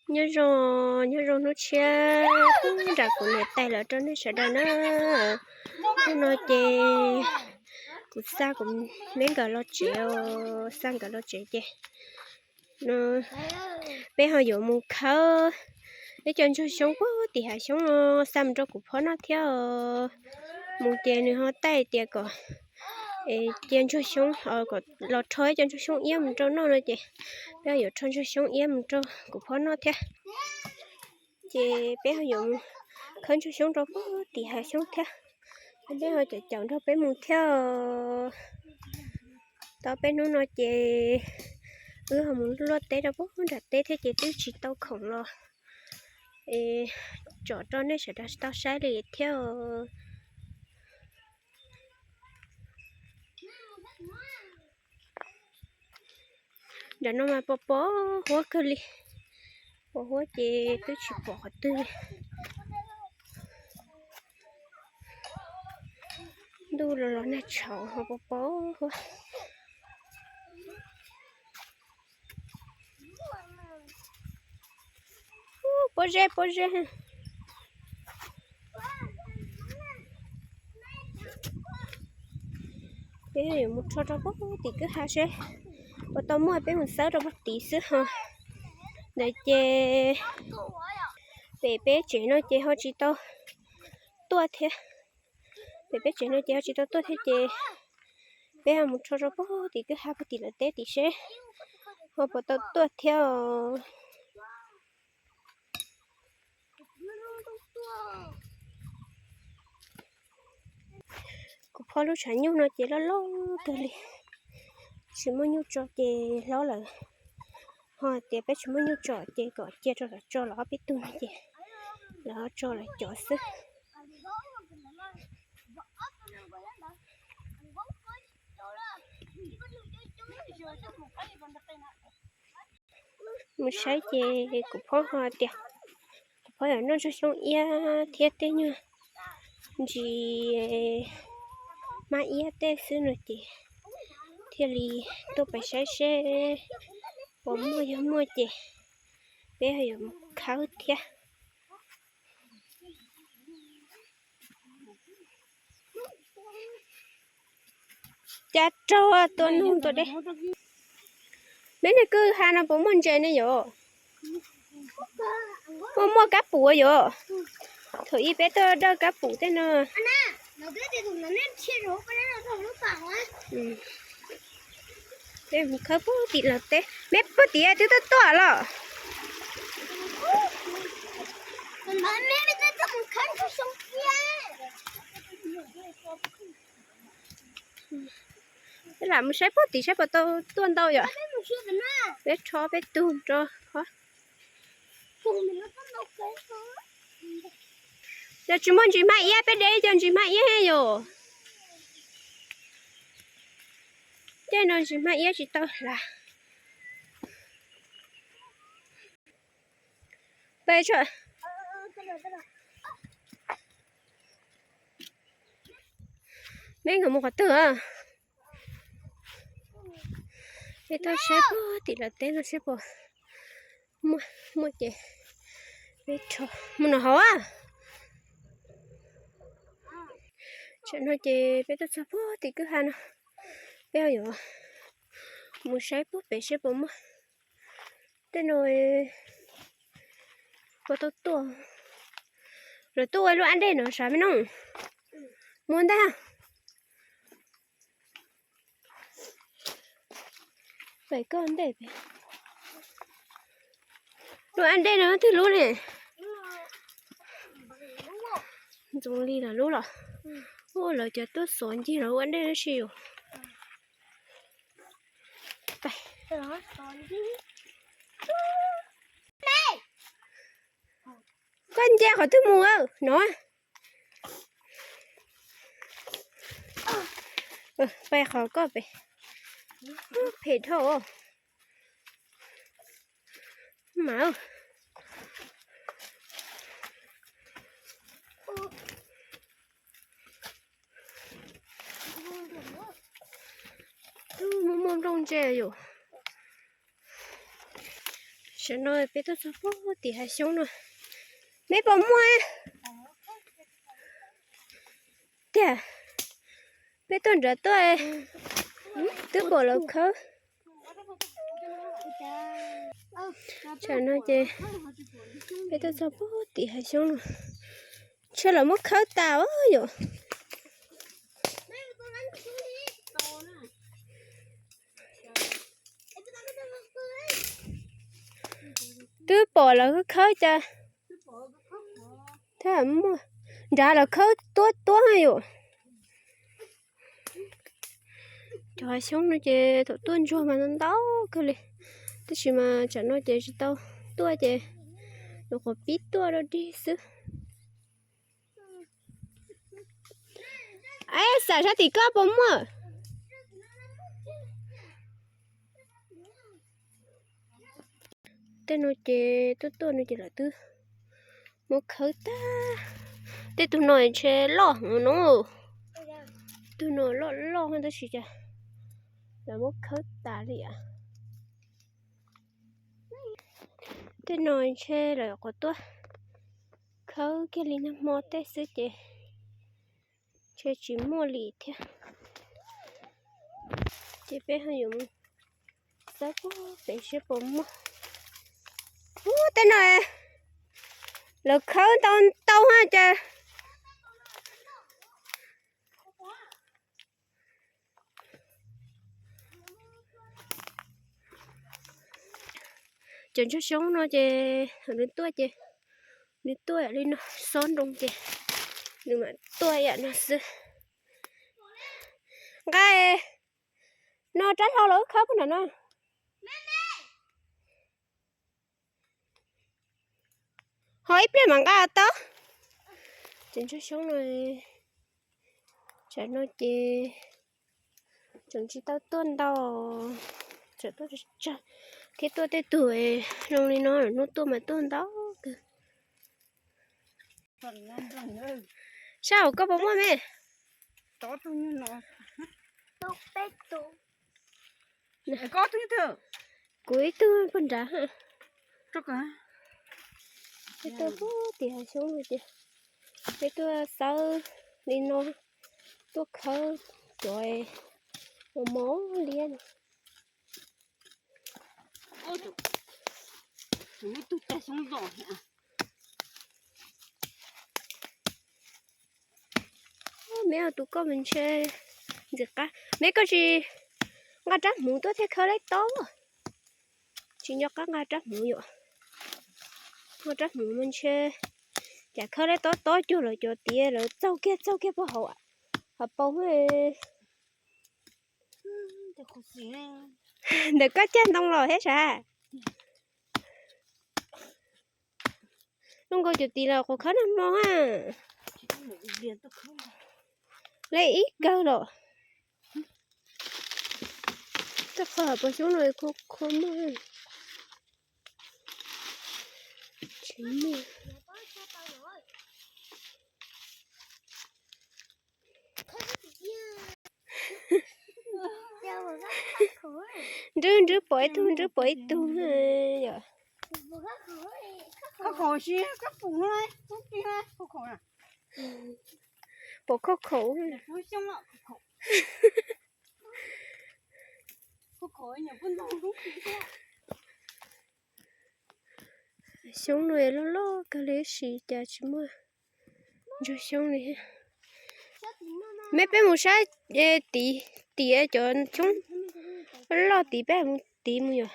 Nyob zoo, nyob zoo hnub tshiab nram kuv niam tais lawv rau nej sawv daws na. Hnub no ces kuv xa kuv me nkawd los tsev, xa nkawd los tsev ces peb ho yuav mus khawb ib co ntsuag xyoob puag tim hav xyoob no xa mus rau kuv phob noj thiab. Mus ces nws ho taij tias kom cia ntsuag xyoob, kom los rho ib co ntsuag xyoob iab mus rau noj no ces peb yuav rho ntsuag xyoob iab mus rau kuv phob noj thiab. Ces peb ho yuav mus khawb ntsuag xyoob rau puag tim hav xyoob thiab. Peb ho caum caum nrog peb mus thiab. Tau peb hnub no ces wb ho mus luaj teb rau puag nram teb thiab ces twb tsis tau khoom los tsom rau nej sawv daws tau saib li thiab. Nram no mas pos pos huab kawg li, pos huab ces twb tsis pom qhov twg li. Ntuj los los nag tshauv ho pos pos huab. Pob zeb pob zeb. Peb yuav mus rho rau puag tim kwj ha seb puas tau muaj, peb mus xawb rau puag tid xwb ho. Ntawd ces pem peb tsev no ces ho tsis tau tuaj thiab. Pem peb tsev no ces ho tsis tau tuaj thiab ces peb ho mus rho rau puag tim kwj ha puag tim lawv teb tim seb ho puas tau tuaj thiab os. Kuv phob lub tshav nyuj no ces loj loj kawg li, tsis muaj nyuj tso ces hlob lawm. Ho hais tias peb tsis muaj nyuj tso ces kom cia rau lawv tso los ob peb tug no ces lawv ho tso lawv cov xwb. Mus saib ces kuv phob ho tias kuv phob yuav noj ntsuag xyoob iab thiab tej nyuag ntsis hmab iab tej xwb no ces thiaj li tuaj pais saib seb puas muaj, yog muaj ces peb yuav mus khawb thiab. Cas raug tua nug tua dej. Peb niag kwj ha no puas muaj ntses ne yuav? Muaj, muaj kab pum yuav. Thaum ub peb tuaj dawj kab pum tej no. Peb mus khawb puag tim lawv teb, me puag tim twb tuaj tuaj los. Peb lam mus saib puag tim saib puas tau tuaj ntau yom. Peb rho peb tug rau hov. Yog tsis muaj ntsis hmab iab peb de ib co ntsis hmab iab yom. Tej no ntsis hmab iab tsis tau hlav. Peb, peb nkawd mus qhov twg? Peb tuaj saib puag tim lawv teb no seb puas muaj, muaj ces peb rho mus no hauv. Tsam no ces peb tuaj txog puag tim kwj ha no, peb yuav mus saib puag pem seb puas muaj. Tej no puas tau tuaj. Lawv tuaj ua lub ab ntej no sav me no. Muaj ntag. Pem koj ntej pem. Lub ab ntej no twg lub ne? Ntxoov Lis lawv lub los? Ua lawv cov tuaj xov ncig lawv ua ntej tab sis yus. Koj nce qhov twg mus no? Pais qhov koj pem. Phem dhau. Mas twb muaj muaj nplooj ntse yom. Tsam no peb tuaj txog puag tim hav xyoob no, meb puas muaj tiag? Peb tuaj nrad tuaj, twb pom lawv khawb. Tsam no ces peb tuaj txog puag tim hav xyoob no, ntshe lawv muab khawb tas yom. Twb pom lawv khawb cas, muaj nrad lawv khawb tuab tuab yom. Cov hav xyoob no ces thaum tuaj ntsuag mas ntau ntau kawg li, tab sis mas tsam no ces tsis tau tuaj ces nyuam qhuav pib tuaj dog dig xwb. Xam sab tim koj puas muaj? Tej no ces tuaj tuaj no ces lawv twb muab khawb tag. Tej tug no ntshe loj heev no, tug no loj loj tab sis cas lawv muab khawb tas li as. Tej no ntshe lawv nyuam qhuav tuaj khawb kiag li nag hmo tej xwb ces ntshe tsis muaj li thiab. Ces peb ho yuav mus xawb puag pem seb puas muaj. Ub, tej no lawv khawb ntau ntau ha cas. Cov ntsuag xyoob no ces nws tuaj ces nws tuaj li no, xob nroo ces nws mam tuaj yam no xwb. Nqa no rab hlau los wb khawb puag nram no. Ho ib pliag mam nqa tau. Cov ntsuag xyoob no, tsam no ces tseem tsis tau tuaj ntau, tseem tuaj tsawg tsawg thiab, tuaj tej tug zoo li no, hnub tuaj mas tuaj ntau kawg. Sab hauv koj puas muaj me? Kuv ib tug puag nrad. Peb tuaj puag tim hav xyoob no ces peb tuaj xawb li no, tuaj khawb cov mos mos liab no. Meb tus koj mas ntshe ntxim qab. Meb koj tsis nqa rab hmuv tuaj thiaj khawb laib tob. Tsis nco qab nqa rab hmuv yom. Nqa rab hmuv mas ntshe cas khawb laib tob tob cuag lawv cov tiav lawv txaug kiag txaug kiag puag hauv, hauv paus. Ntawm koj cag ntoo los thiab sav. Zoo nkaus cov tid los qhuav khawb nag hmo ha. Lej ib kawg los. Tej qhov hauv paus xyoob no khua khua muag. Tsis muaj. Nrwb nrwb pom ib tug, nrwb pom ib tug yom. Pom khauj khaum. Xyoob no loj loj kawg li tab sis cas tsis muaj ntsuag xyoob li. Meb peb mus saib tid, tid cov xyoob loj tid peb mus tid mus yom.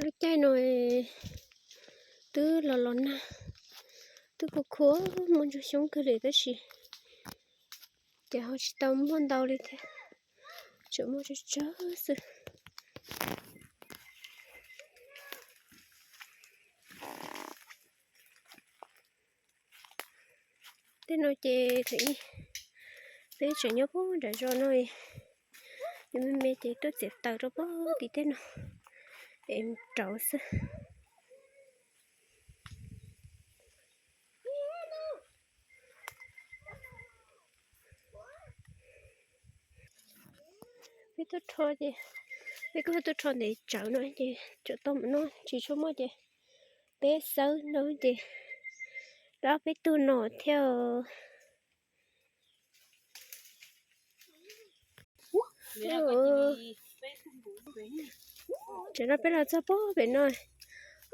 Lub caij no twb los los nag, twb khua khua muaj ntsuag xyoob kawg li tab sis ces ho tsis tau muaj ntau li thiab, tseem muaj tsawg tsawg xwb. Tej no ces tseem, peb tseem nyob puag nram zos no, nws me me ces tuaj txiav taws rau puag tim tej no es rauv xwb. Peb tuaj rho ces Peb kuj tuaj rho ntev tsawv no ces tsam tau mus no tsis tshua muaj ces peb xawb no ces rov peb tug no thiab. Tam no peb los txog pem no,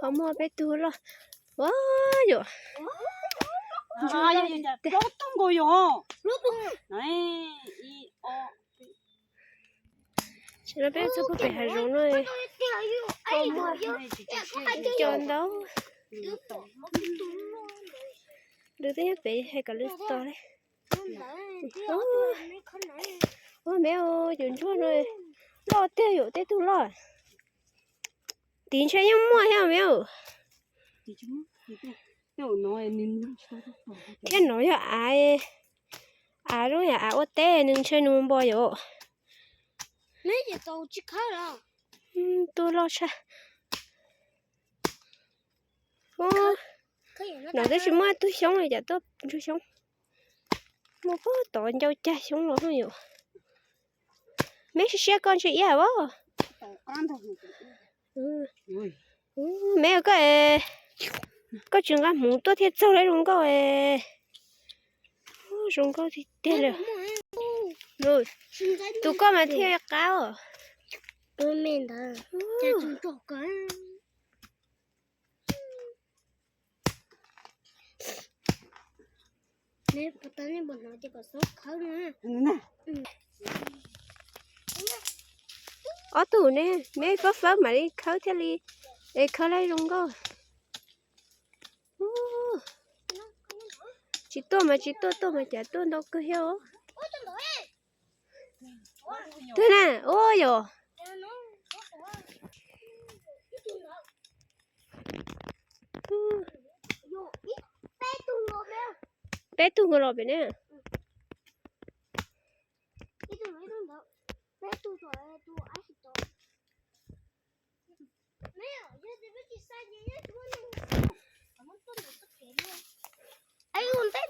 ho muaj peb tug loj. Ua yuam, tam no peb txog pem hav zoov no, muaj cov ntau. Lwm twb nyob pem hais kom lwm tos li. Ua me, yus ntsuag no loj tiag yus tej tug loj. Tim ntshe yeej muaj thiab me. Thiab no yog av, av zoo yam av ua teb nws ntshe nws npo yom. Tuaj loj tshaj. No twb tsis muaj tug xyoob li cas tuaj ntsuag xyoob. Muaj puag tod ncau cag xyoob los yom. Me siab siab koj ntshe iab as. Me koj, koj tsis nqa hmuv tuaj thiaj txaug li zoo nkauj. Zoo nkauj tiag tiag li. Tus koj mas thiaj qab os. Ob tug ne, me fab fab mam li khawb thiaj li, es khawb laib zoo nkauj. Tsis tuaj mas tsis tuaj, tuaj mas cas tuaj ntau kawg thiab os. Twg na, ua yom. Peb tug nkaus los pem ne.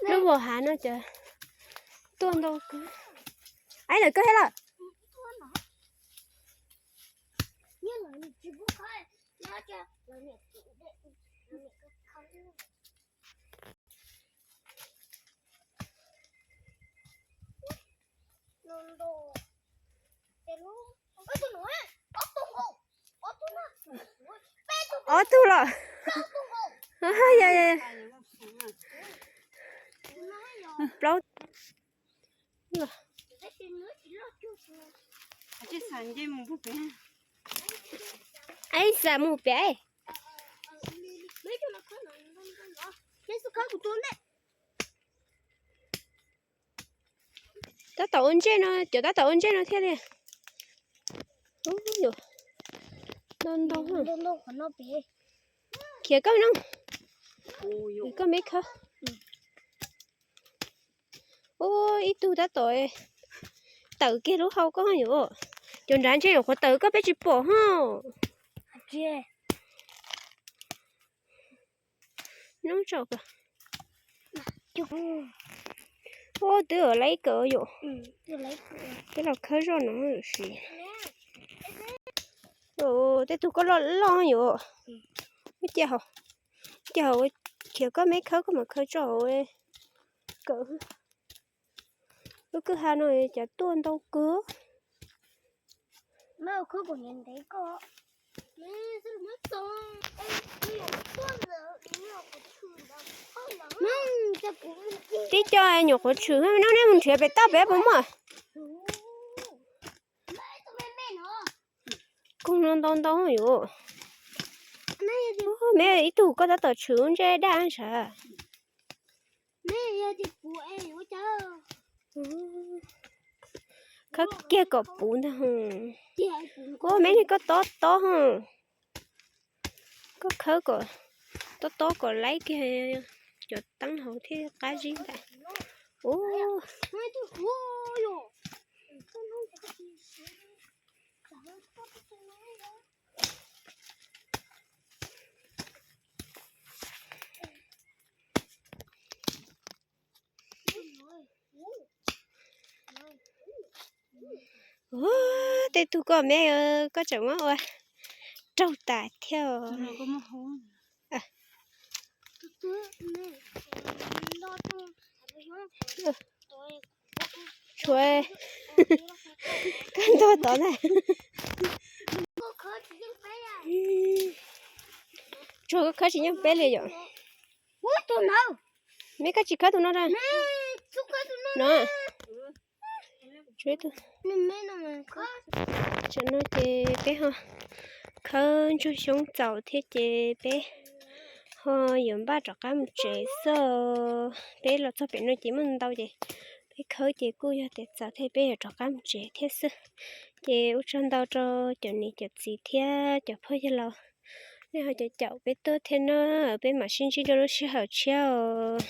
Lub vos hav no cas tuaj ntau kawg. Aib lawm koj thiab lawm. Ob tug los. Plaub. Aib, xam mus pem. Tab tom ua ntsej no, cov tab tom ua ntsej no thiaj li. Ntau ntau. Khiav koj no, koj me khawb. Ua ib tug tab tom tawm kiag lub hau koj yom. Cov nrad ntshe nyuam qhuav tawm koj peb tsis pom ho. Nub tso. Ua twb laib kawm yom. Peb los khawb zoj no sim. Tej tug koj loj loj yom. Ua cia, cia hauv, khiav koj me khawb koj mam khawb tso hauv kawm. Lub kwj ha no cas tuaj ntau kawg. Tib co nyuam qhuav tshwm, no nej mus nrhiav pem toj pem puas muaj. Koog no ntau ntau yom. Me ib tug koj tab tom tshwm ntsej daj ntshav. Khawb kiag kom puv ntag. Ua me ne koj tob tob ho. Koj khawb kom tob tob kom laib kiag cov teeb hauv thiaj qab zib ntag. Ua Tej tug koj me, koj tseem muab ua raug tas thiab. Tshuav koj ntuag tod na. Tsuag koj khawb tsis yeej peb li yom. Me koj tsis khawb tus no a? No. Tam no ces peb ho khawb ntsuag xyoob txaus thiab ces peb ho yuav npaj rov qab mus tsev xwb. Peb los txog pem no ces muaj ntau ces peb khawb ces kuj yog tias txaus thiab peb yuav rov qab mus tsev thiab xwb. Ces ua tsaug ntau rau cov niam cov txiv thiab cov phooj ywg laus, nej ho caum caum peb tuaj thiab na. Peb mam sib ntsib rau lub sij hawm tshiab os.